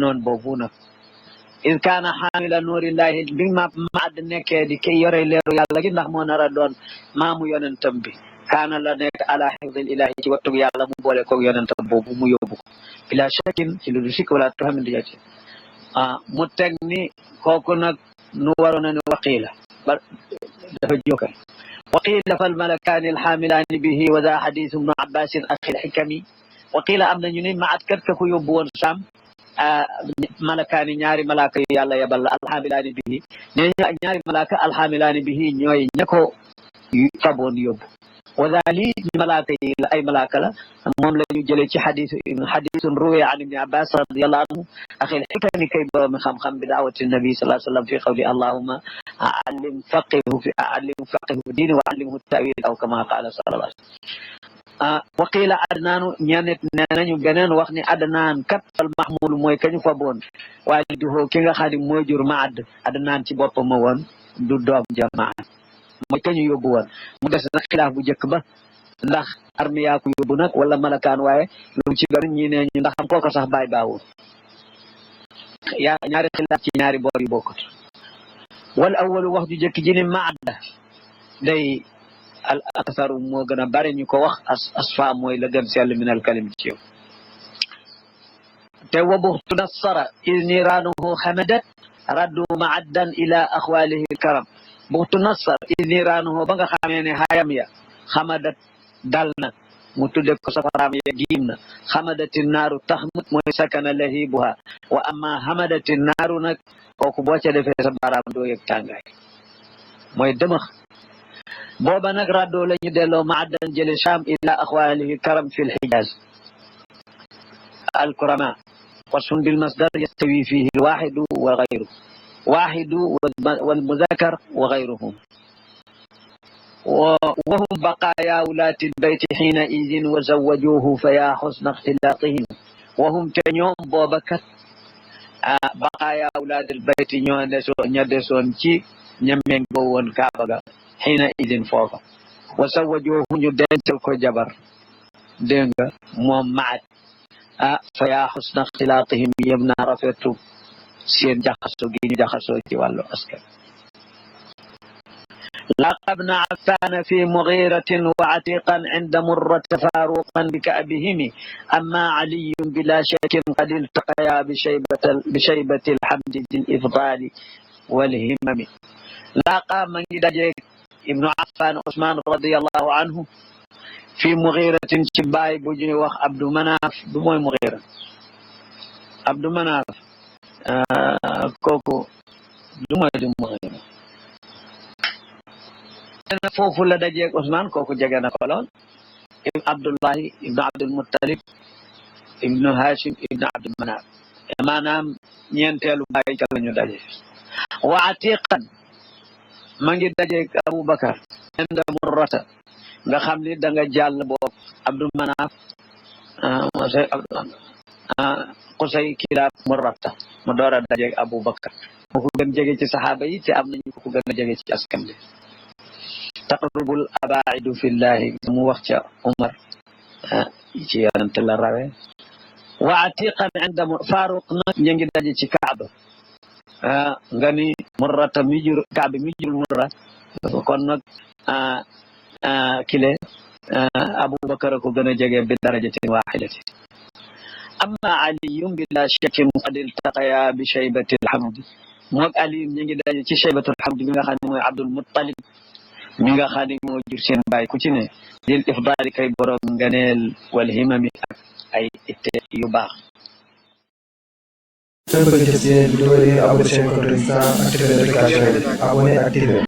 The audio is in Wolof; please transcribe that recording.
noon boobu nag إذ كان حامل نور الله بما معد نك دي كي يري ليرو يالا gi ndax moo nar a doon maamu yonentam bi kaana la nekk ala xifdil ilahi ci wattug yàlla mu boole koog yonentam boobu mu yóbbu ko bila shakin ci lu du sikk wala tuhamin di ci mu teg ni kooku nag nu waroon a ne waqiila ba dafa jokkal waqiila fal malakaani alxaamilaani bihi wa daa xadiis ibnu abbasin axil xikami waqiila am nañu ni maat kat ka ko yóbbu woon Saam malakaani ñaari malaaka yu yàlla yebal la alxaamilaani bihi nee ñu ñaari malaaka alxaamilaani bihi ñooy ña ko faboon yóbbu wadaali malaaka yi la ay malaaka la moom la ñu jëlee ci xadisun ruwe an ibni abbas radiallahu anhu axil xikami kay boroomi xam-xam bi daawati nabi sallallahu alayhi wa sallam fi qawli allahuma allim faqihu diini wa allimhu tawil aw kama qaala sallallahu alayhi wa sallam waqiila adnaanu ñenit nee nañu beneen wax ni adnaan kat al mahmulu mooy kañu fa boon waaliduhu ki nga xam ne mooy jur maad adnaan ci boppam ma woon du doom ja maad mooy kañu yóbbu woon mu des nag xilaaf bu njëkk ba ndax armi yaa ko yóbbu nag wala malakaan waaye lu ci bari ñi nee ñu ndax am kooko sax baay baawul ñaari xilaaf ci ñaari boor yu bokkut wal awwalu wax ju njëkk ji ni maad day al aksaru moo gën a bari ñu ko wax asfa mooy la gën sell min al kalim ci yow te wa buxtu nassara is niraanuhu xamadat raddu maaddan ila axwaalihi karam buxtu nassar is niraanuhu ba nga xamee ne xayam ya xamadat dal na mu tudde ko safaraam ya giim na xamadati naaru taxmut mooy sakana lahibuha wa amma xamadati naaru nag kooku boo ca defee sa baaraam doo yëg tàngaay mooy dëmax booba nag raddoo la ñu delloo maaddan jële Sham ila axwaalihi karam fi lxijaaz alkurama wasfun bilmasdar yastawi fihi alwaxidu wa gayru waxidu walmudakar wa gayruhum وهم بقايا ولاة البيت حينئذ وزوجوه فيا حسن اختلاطهم وهم تنيوم بوبكت بقايا ولاة البيت ñaddesoon ci ñameen go woon kaaba ga حينئذ foofa وزوجوه ñu dencal ko jabar dégg nga moom maat فيا حسن اختلاطهم yem naa rafetu seen jaxasoo gi ñu jaxasoo ci wàllu askan لقى ابن عفان في مغيرة وعتيقا عند مرة فاروقا بكأبهم أما علي بلا شك قد التقيا بشيبة الحمد ذي الإفضال والهمم لقى من دجيك ابن عفان عثمان رضي الله عنه في مغيرة شباي بجي وخ عبد مناف بموي مغيرة عبد مناف كوكو دموي مغيرة foofu la dajeeg Ousmane kooku jege na ko lool ibn Abdullahi ibn Abdul Muttalib ibn Hashim ibn Abdul Manaf maanaam ñeenteelu bàyyi ca la ñu daje wa atiqan ma ngi dajeeg Aboubacar inda Murrata nga xam ni da nga jàll boobu Abdul Manaf Qusay Kilaab Murrata mu door a dajeeg Aboubacar mu ko gën jege ci saxaaba yi te am nañu ko gën a jege ci askan bi taqrubul abaidu fillahi mu wax ca Umar ci yonent la rawe wa atiqan inda Faruq nag ñu ngi daje ci Kaaba nga ni Murrata mi jur Kaaba mi jur Murra kon nag kile Abubakar ko gën a jege bi darajatin waxidatin amma aliyum bila shakkin qad iltaqaya bi shaybati alhamd moog Ali ñu ngi daje ci shaybatu alhamd bi nga xam ne mooy Abdul Muttalib mi nga xam ne moo jur seen baay ku ci ne lil ifdaali kay borom nganeel wal himami ak ay itte yu baax. Vidéo yi abonné chaîne Kontourisme activer notification yi abonné activer